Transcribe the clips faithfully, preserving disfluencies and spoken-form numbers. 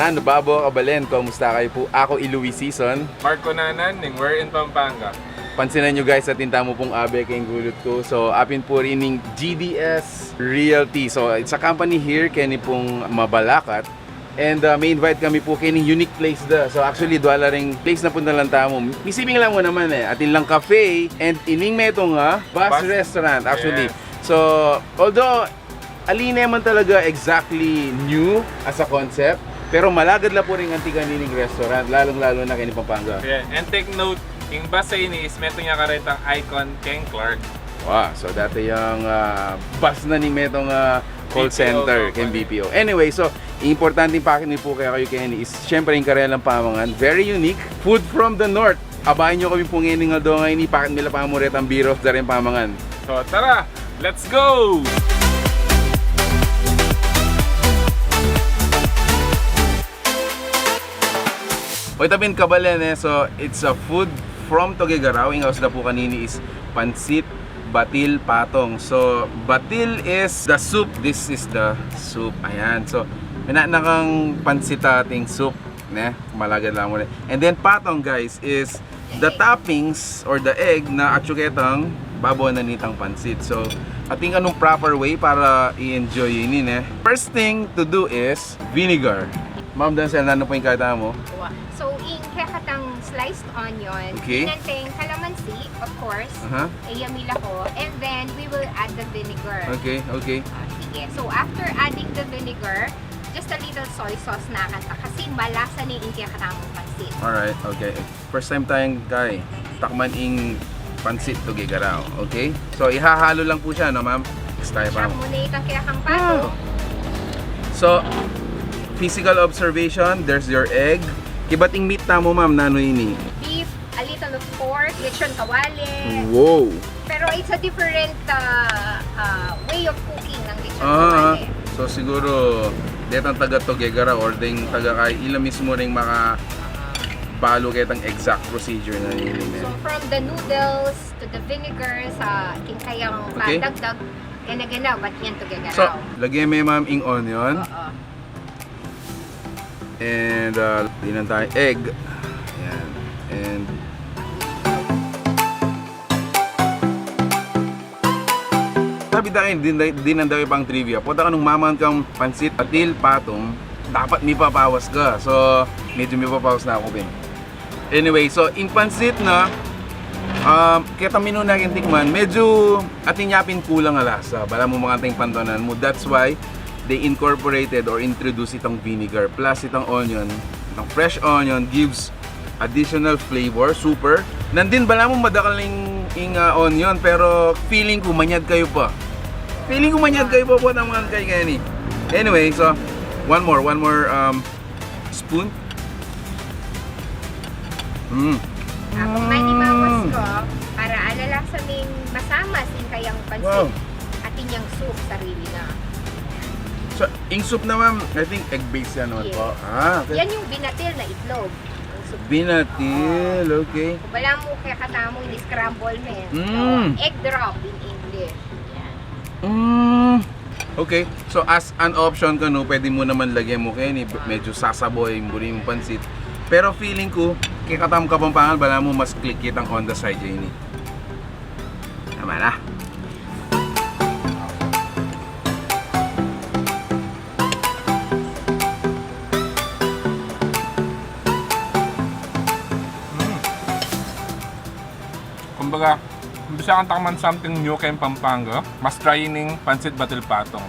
Ano, babo, kabalen, kumusta kayu pu? Aku i Louis Sison. Mark Cunanan, ning Where in Pampanga. Pansinan yu guys, atin tamu pung abe keng gulut ku. So, apin pu rin ning G D S Realty. So, it's a company here keni pung Mabalacat. And, uh, me-invite kami pu keni unique place da. So, actually, dwala ring place na puntalan tamu. Misibing lang mu naman e. Atin lang cafe and ining metung a bus restaurant, actually. So, although ali ne man talaga exactly new as a concept, pero malagad la pu ring anti kanining restaurant, lalung-lalu na keni Pampanga. Yeah, and take note, ing bus a ini is metung ya karetang icon keng Clark. Wow, so dati yang, ah, bus na ning metung a call center keng B P O. Anyway, so, importanteng pakit mi pu kekayu keni is, syempre, ing karelang pamangan, very unique. Food from the North. Abayan yu kami pu ngening aldo ngeni, pakit mi la pamu retang burros da reng pamangan. So, tara! Let's go! O, ita pin, kabalen e, so it's a food from Tuguegarao. Ing aus da pu kanini is pansit batil patong. So, batil is the soup. This is the soup. Ayan. So, minana kang pansit ating soup, ne? Malagad la mu ne. And then patong, guys, is the toppings or the egg na atyu ketang babo na nitang pansit. So, atin kang proper way para i-enjoy ini, ne? First thing to do is vinegar. Ma'am Dancel, nanu pu ing kekatamu? Wa. So, ing kekatang sliced onion, okay, ing kalamansi, of course, aha, e ya milako, and then we will add the vinegar. Okay, okay. Ah, sige. So, after adding the vinegar, just a little soy sauce na kanta kasi malasa ne ing kekatamung pansit. Alright, okay. First time tayang, kay, takman ing pansit Tuguegarao. Okay? So, ihahalo lang pu siya, no, ma'am? Next time, ma'am. Siya muna itang kekang pato. So, physical observation, there's your egg. Kibat ing meat tamu, ma'am, nanu ini? Beef, a little of pork, lechon kawali. Wow! Pero it's a different, ah, ah, way of cooking ng lechon kawali. Ah, so siguro, detang taga Tuguegarao or deng taga kay, ila mismu ring makabalu ketang exact procedure na ini, ne? So, from the noodles to the vinegar, sa king kayang padagdag, gana-gana, bat yan Tuguegarao. So, lage me, ma'am, ing onion. Oo. And, uh, dinan tayu egg. Ayan. And sabi da keni, din, dinan da keni pang trivia. Pota ka nung mamangan kang pansit batil patong, dapat mipapawas ka. So, medyo mipapawas na aku, Ben. Anyway, so, ing pansit na, um, ketang menu na aking tikman, medyo atin ya pin kulang a lasa. Balamu makanta ing pantanan mu. That's why they incorporated or introduced itang vinegar plus itang onion. Itang fresh onion gives additional flavor, super. Nandin balamu madakal ing, ing, ah, onion, pero feeling ku manyad kayu pa. Feeling ku manyad kayu pa, buat naman kay keni. Anyway, so, one more, one more, um, spoon. Mm. Aku man ibawas ku, para ala la sa ming masamas ing kayang pansit. Wow. Atin yang soup, sarili na. So, ing soup na, ma'am, I think egg-based yan naman po. Yes. Ah, okay. Yan yung binatil na itlog. Ang soup. Binatil, okay. Kung balamu kekatamu, ini scramble, men. Mm. So, egg drop in English. Yan. Mm. Okay, so as an option kanu, pwede mu naman lagyan mu keni, medyo sasabaw ing buri mung pansit. Pero feeling ku, kekatamu Kapampangan, balamu mas click itang on the side ya ini. Tama na. Kumbaga, umpisa kang takman something new keng Pampanga, mas try ining pansit batil patong.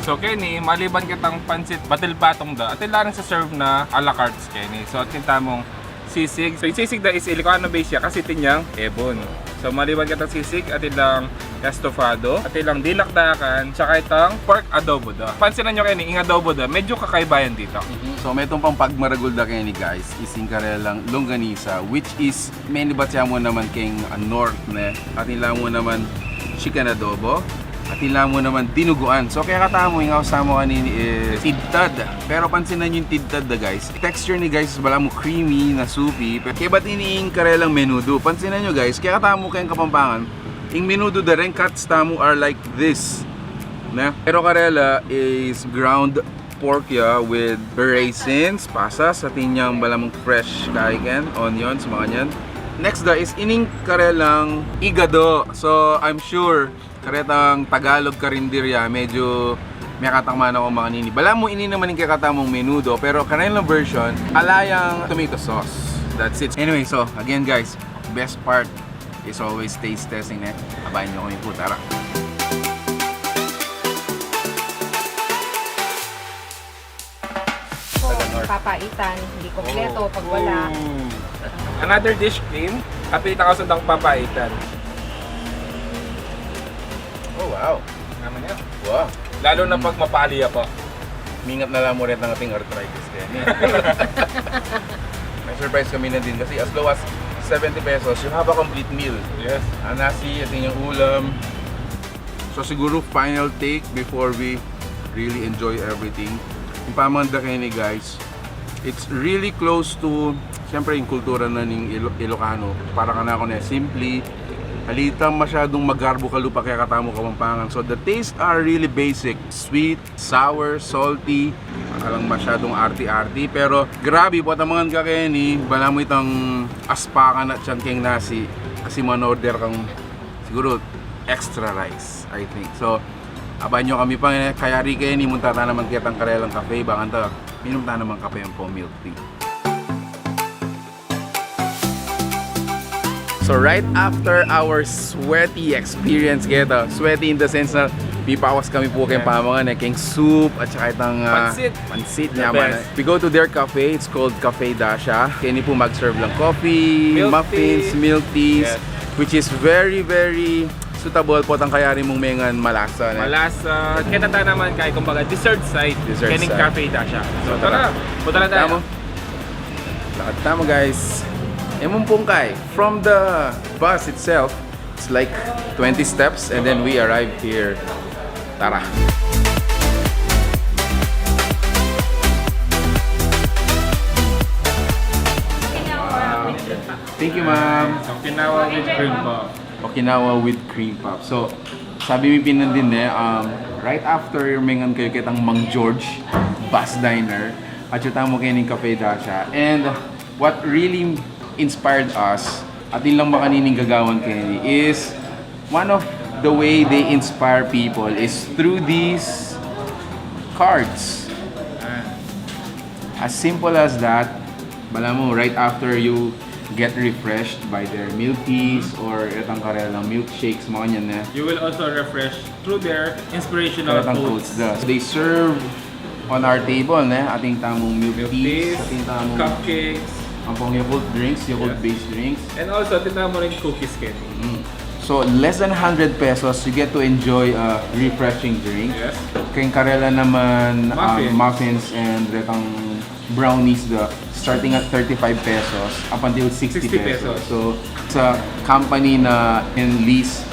So, keni, maliban ketang pansit batil patong da, atin la ring sa-serve na a la carte keni. So, atin tamung sisig. So, ing sisig da is Ilocano base ya kasi atin yang ebon. So, maliban ketang sisig, atin lang estofado, atin lang dinakdakan, tsaka itang pork adobo da. Pansinan yu keni, ing adobo da, medyo kakaiba yan dito. Mhm. So, metung pang pagmaragul da keni, guys, is ing karelang longganisa, which is menibat ya mu naman keng, ah, north, ne? Atin la mu naman chicken adobo, atin la mu naman dinuguan. So, kekatamu, ing aus tamu kanini is tidtad. Pero pansinan yu ing tidtad da, guys. Texture ni, guys, balamu creamy na soupy. Pe-, kebat ini ing karelang menudo. Pansinan yu, guys, kekatamu keng Kapampangan, ing menudo da, reng cuts tamu are like this, ne? Pero karela is ground pork ya with raisins, pasas, atin yang balamu fresh kaiken, onions, mga yan. Next da is ining karelang igado. So, I'm sure karetang Tagalog karinderya, medyo mekatang mana kung mga nini. Balamu ini naman ing kekatamung menudo, pero karelang version, ala yang tomato sauce. That's it. Anyway, so, again guys, best part is always taste testing, eh. Abayan nyo kami po, tara. Kung papaitan, hindi kompleto pag wala. Mm. Another dish, Queen. Kapilitan ka sundang papaitan. Oh, wow. Naman yan. Wow. Lalo na pag mapali pa. Mingat na lang mo rin ang ating arthritis kaya. May surprise kami na din kasi as low as seventy pesos, you have a complete meal. Yes. Ang nasi, ating yung ulam. So siguro final take before we really enjoy everything. Yung pamanganda kayo ni guys, it's really close to, siyempre, yung kultura na ning Ilo- Ilocano. Para ka na ako na simple, halita masyadong magarbo ka lupa kaya katamu Kapampangan. So the tastes are really basic. Sweet, sour, salty, alang masyadong arti-arti. Pero grabe, patamangan ka kayo ni, bala mo itang aspakan at siyan keng nasi. Kasi man-order kang siguro extra rice, I think. So, aban nyo kami pa, eh, kaya ri kayo ni munta ta naman ketang karelang cafe, baka ta, minum ta naman kape ang po milk tea. So right after our sweaty experience, keta, sweaty in the sense na pipawas kami po keng pamangan, eh, keng soup at saka itang, ah, pansit. Pansit. The naman, best. We go to their cafe. It's called Cafe Dasha. Keni po mag-serve lang coffee, muffins, milk teas, which is very, very suitable po tang kayari mung mengan malasa, ne? Malasa. Keta ta naman kay, kumbaga, dessert side. Dessert side. Kening Cafe Dasha. So, tara. Punta na tayo. Lakad tamu, guys. E mu pung kay, from the bus itself, it's like twenty steps and then we arrived here. Tara. Thank you, ma'am. Okinawa with cream puff. Okinawa with cream puff. So, sabi mi pinandin ne, um, right after mengan kayu ketang Mang George Bus Diner, at yu tamu kening Cafe Dasha. And what really inspired us, at yun lang ba kanining gagawan keni, is one of the way they inspire people is through these cards. As simple as that, bala mu, right after you get refreshed by their milk teas or itang karelang milkshakes, mga yan, eh. You will also refresh through their inspirational quotes. Karetang quotes da. They serve on our table, ne? Atin tamung milk teas, atin tamung cupcakes, ampong Yakult drinks, Yakult-based drinks. And also, atin tamu ring cookies, Ken. Mm. So, less than hundred pesos, you get to enjoy a refreshing drink. Yes. Keng karela naman, um, muffins and retang brownies da, starting at thirty-five pesos up until sixty pesos. Sixty pesos. So, sa company na in lease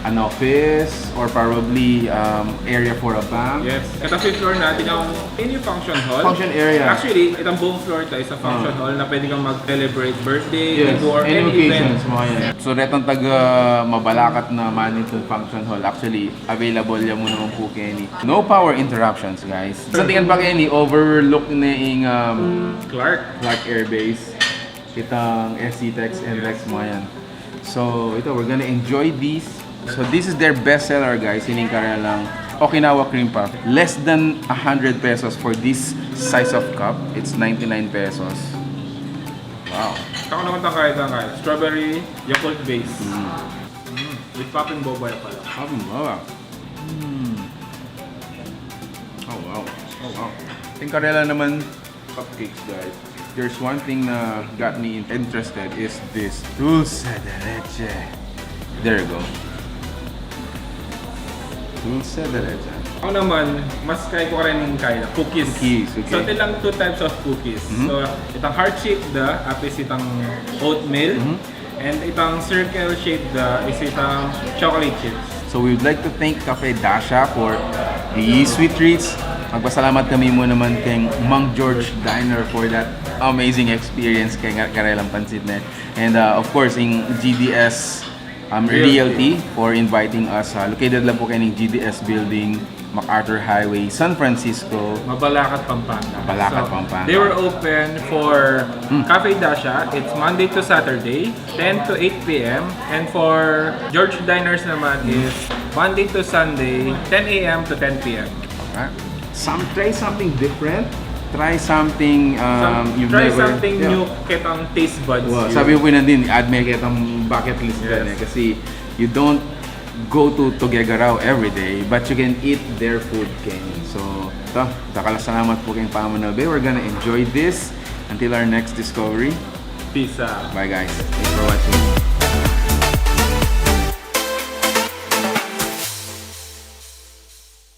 an office or probably, um, area for a bank. Yes. At ang fifth floor natin, ang mini function hall. Function area. Actually, itang buong floor to is a function hall na pwede kang mag-celebrate birthday, any event. Yes, any occasions, mga yan. So, retang taga Mabalacat naman itong function hall. Actually, available ya mu naman pu keni. No power interruptions, guys. Sa tingin pa keni, overlook ne ing, um, Clark. Clark Air Base. Itang S C Tex and Rex, mga yan. So, ito, we're gonna enjoy these. So, this is their best seller, guys. Ining karelang Okinawa Cream Puff. Less than a hundred pesos for this size of cup. It's ninety-nine pesos. Wow. Ako naman tangkay, tangkay. Strawberry, Yakult base. Mm. Mm. With popping boba pala. Popping boba. Mm. Oh, wow. Oh, wow. Atin karela naman cupcakes, guys. There's one thing na got me in- interested is this dulce de leche. There you go. Dulce de leche. Ako naman, mas kay ko rin yung kaya, cookies. Cookies, okay. So, atin lang two types of cookies. Mhm. So, itang heart shape da, apis itang oatmeal. Mhm. And itang circle shape da is itang chocolate chips. So we would like to thank Cafe Dasha for the sweet treats. Magpasalamat kami mu naman keng Mang George Diner for that amazing experience keng karelang pansit, ne. And, uh, of course, ing G D S Um, Realty for inviting us. Uh, located lang po kayo ng G D S Building, MacArthur Highway, San Francisco. Mabalacat, Pampanga. Mabalacat, So, Pampanga. They were open for Cafe Dasha. It's Monday to Saturday, ten to eight p.m. And for George Diners naman is Monday to Sunday, ten a.m. to ten p.m. Alright. Some, try something different. Try something um, Some, you've try never... something Yeah. New ketang taste buds. Wow, Yun. Sabi ko po, Nandin, i-add mo ketang bucket list Yes. Kasi you don't go to Tuguegarao every day, but you can eat their food, Ken. So, to, dakal a salamat po keng pamanalbe. We're gonna enjoy this. Until our next discovery. Peace out. Bye, guys. Thanks for watching.